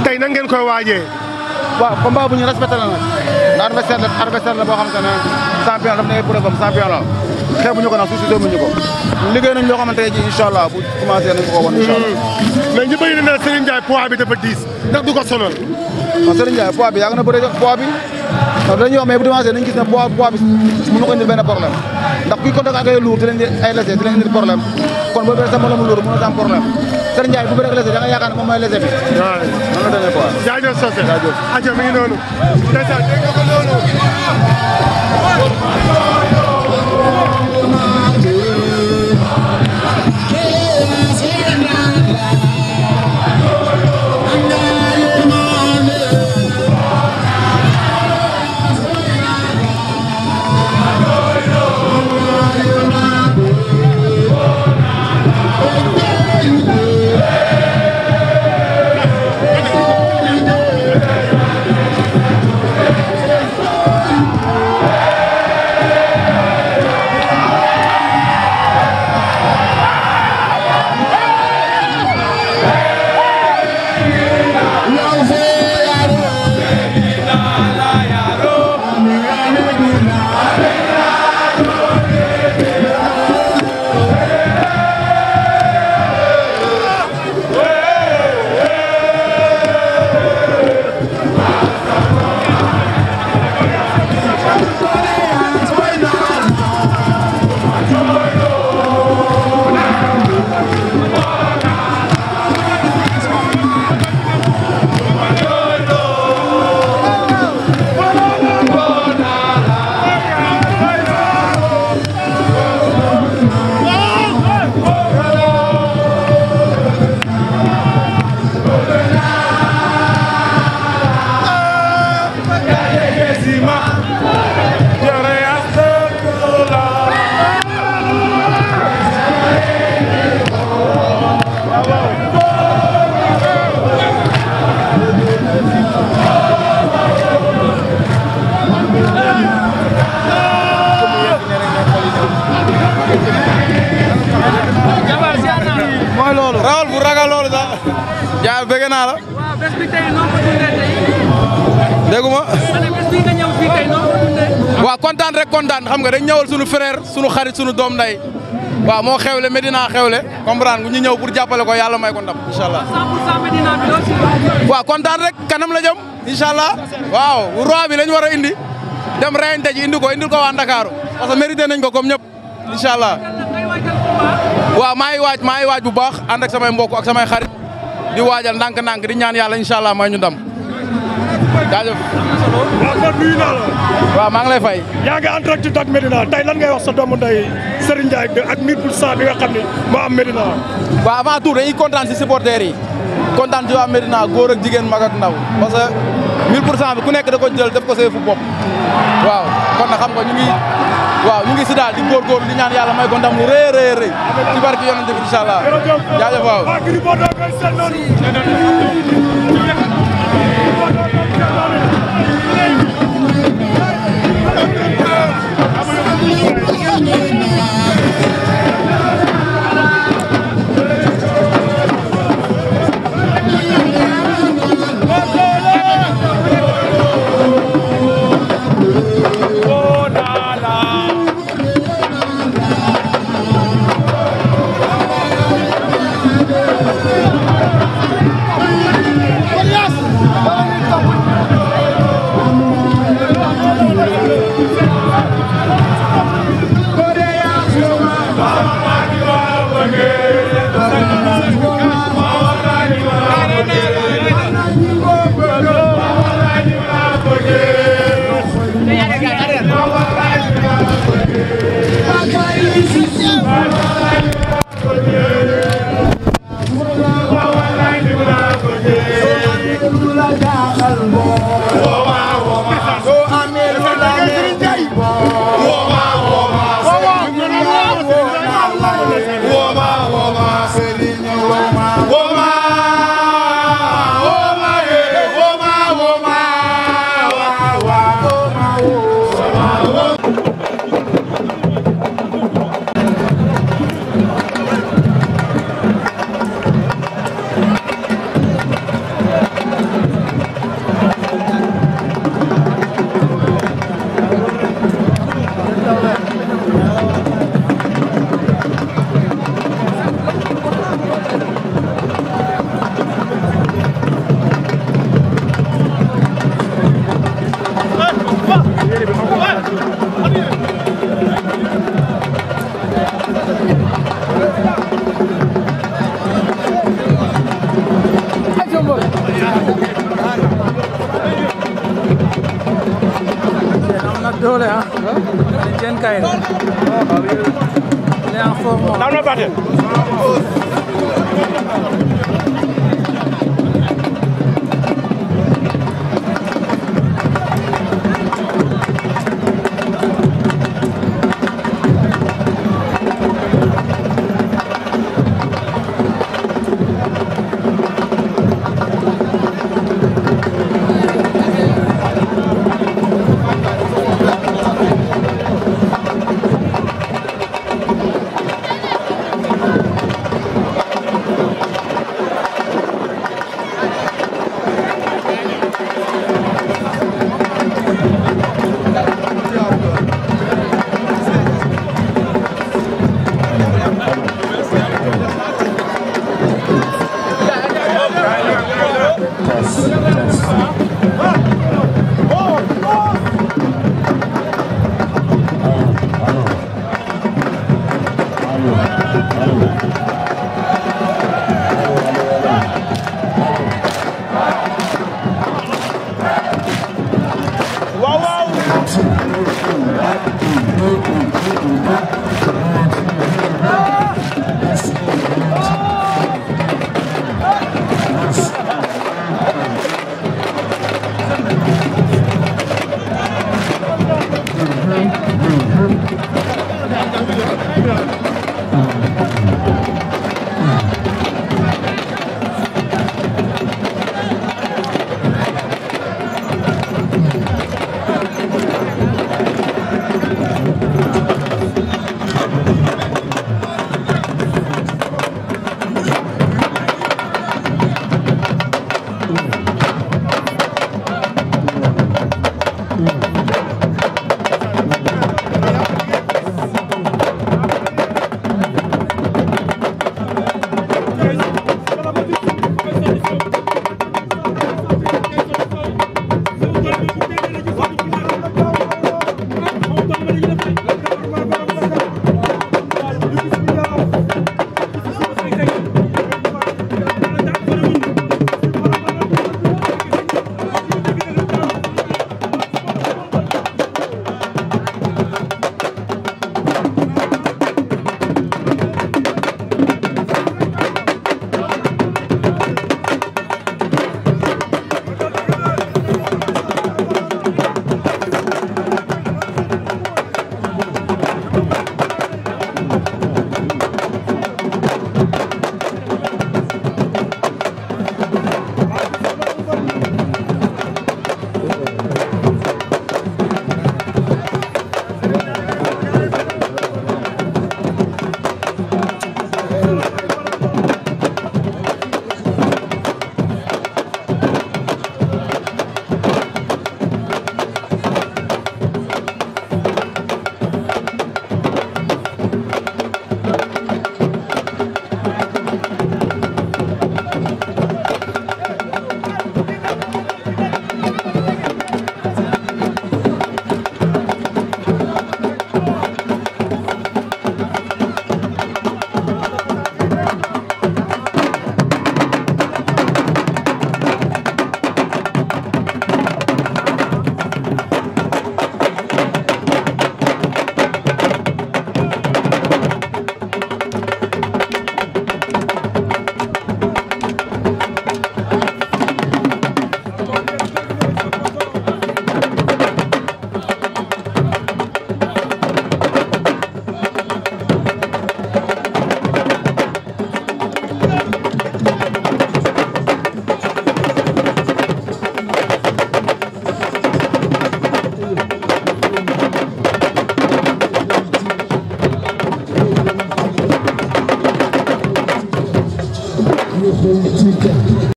tey nan ngeen koy waajee. waaw combat bu ñu respecté la nag adversaire la boo xam te ne champion daf nekk preuve am champion la xeebuñu ko nag suuf si doomuñu ko liggéey nañ loo xamante ne ji incha allah bu commencé nañ ko woon incha allah. mais ñu bëri na Serigne Ndiaye poids bi dafa diis ndax du ko sonal. waaw Serigne Ndiaye poids bi yàgg na bëri poids bi ndax dañuy wax mais bu commencé nañ gis ne poids bi mënu ko indil benn problème ndax kuy contact ak ay lourd di leen ay léger di leen indil problème kon boo bëree sa moromu lourd mën na am problème Serigne Ndiaye bu bëree ak léger da nga yaakaar ne moom mooy léger bi. waaw noonu la demee quoi. jaajëf Socé jaajëf. aja mi ngi noonu. ndeysaan dégg nga ko noonu. Ndiaye bëgg naa la. waaw bés bi tey noo ko dundee tey. déggu ma. ma ne bés bi nga ñëw fii tey noo ko dundee. waaw kontaan rek kontaan xam nga dañ ñëwal sunu frère sunu xarit sunu doom nday waaw moo xewle Medina xewle comprendre nga ñu ñëw pour jàppale ko yàlla may ko ndam incha allah. 100% Medina bi loo ci wax. waaw kontaan rek kanam la jëm incha allah waaw roi bi lañ war a indi dem reyante ji indi ko indil ko waa Ndakaaru parce que mérité nañ ko comme ñëpp incha allah. waaw maa ngi waaj bu baax ànd ak samay mbokk ak samay xarit di waajal ndànk-ndànk di ñaan yàlla incha allah may ñu ndam jaajëf. waaw kon nuyu naa la. waaw maa ngi lay fay. yaa ngi en direct ak Medina tey lan ngay wax sa doomu ndey Serigne Ndiaye ak 1000% bi nga xam ne moo am Medina. waaw avant tout dañuy kontaan si supporters yi kontaan ci waa Medina góor ak jigéen mag ak ndaw parce que 1000% bi ku nekk da ko jël def ko see fu bopp waaw kon nag xam nga ñu ngi si daal di góorgóorlu di ñaan yàlla may ko ndam lu rëy a rëy ci barki yonent bi incha allah jaajëf waaw. Serigne kaïré. Il est en forme. Daaw na fàtte.